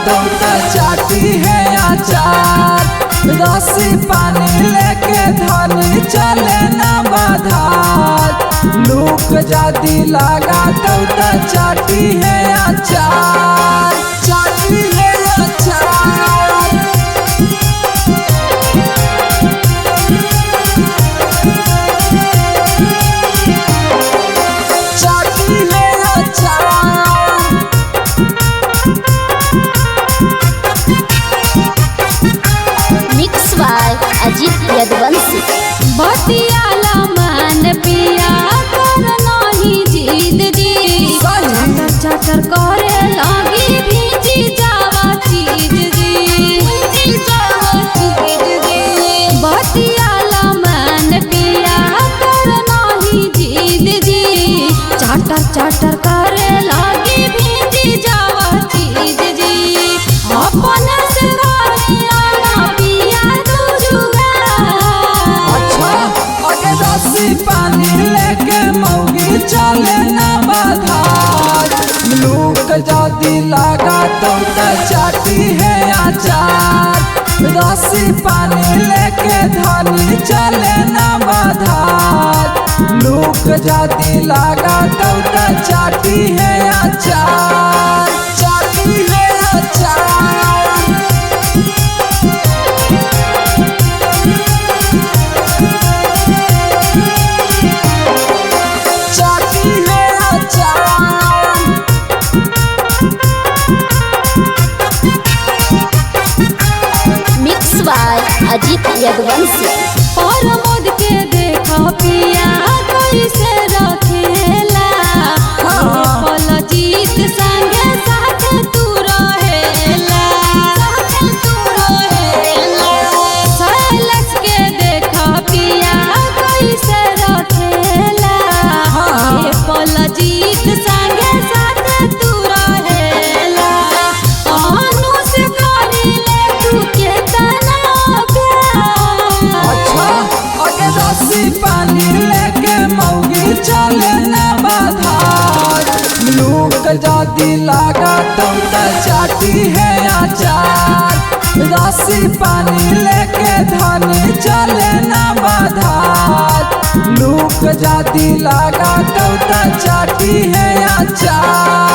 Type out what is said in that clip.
तो चाटी है अचार। रस्सी पानी लेके धनी चले ना बाधार, लूक जाती लगा तो चाटी है अचार, चाटी है अचार। चाटी है अचार। Mix by Ajit Yaduvanshi. बतियाला मान पिया कर नाही जिद जी, चाटर चाटर करे लागी भीजी जावा चीज जी, भीजी जावा चीज जी। बतियाला मान पिया कर नाही जिद जी, चाटर चाटर करे लागी भीजी जावा चीज जी। अपन से आना पिया तू जुगा। अच्छा अगे रस्सी पानी लेके मौगी चले ना बाधार, लूक जाती लगा तो चाटी है अचार। रस्सी पानी लेके धनी चले ना बाधार, लूक जाती लगा तो चाटी है अचार, चाटी है अचार। चाटी है अचार। Mix by Ajit Yaduvanshi. परमोद के देखो पिया कैसे रखेला, पल जीत संगे साथ तू रहेला, साथ तू रहेला। शैलेश के देखो पिया कैसे रखेला, पल जीत संगे साथ तू रहेला। अनु से करिले तू केतना प्यार। अच्छा अगे रस्सी पानी लेके मौगी चले ना बाधार, लूक जाती लगा तो चाटी है अचार। रस्सी पानी लेके धनी चले ना बाधार, लूक जाती लगा तो चाटी है अचार।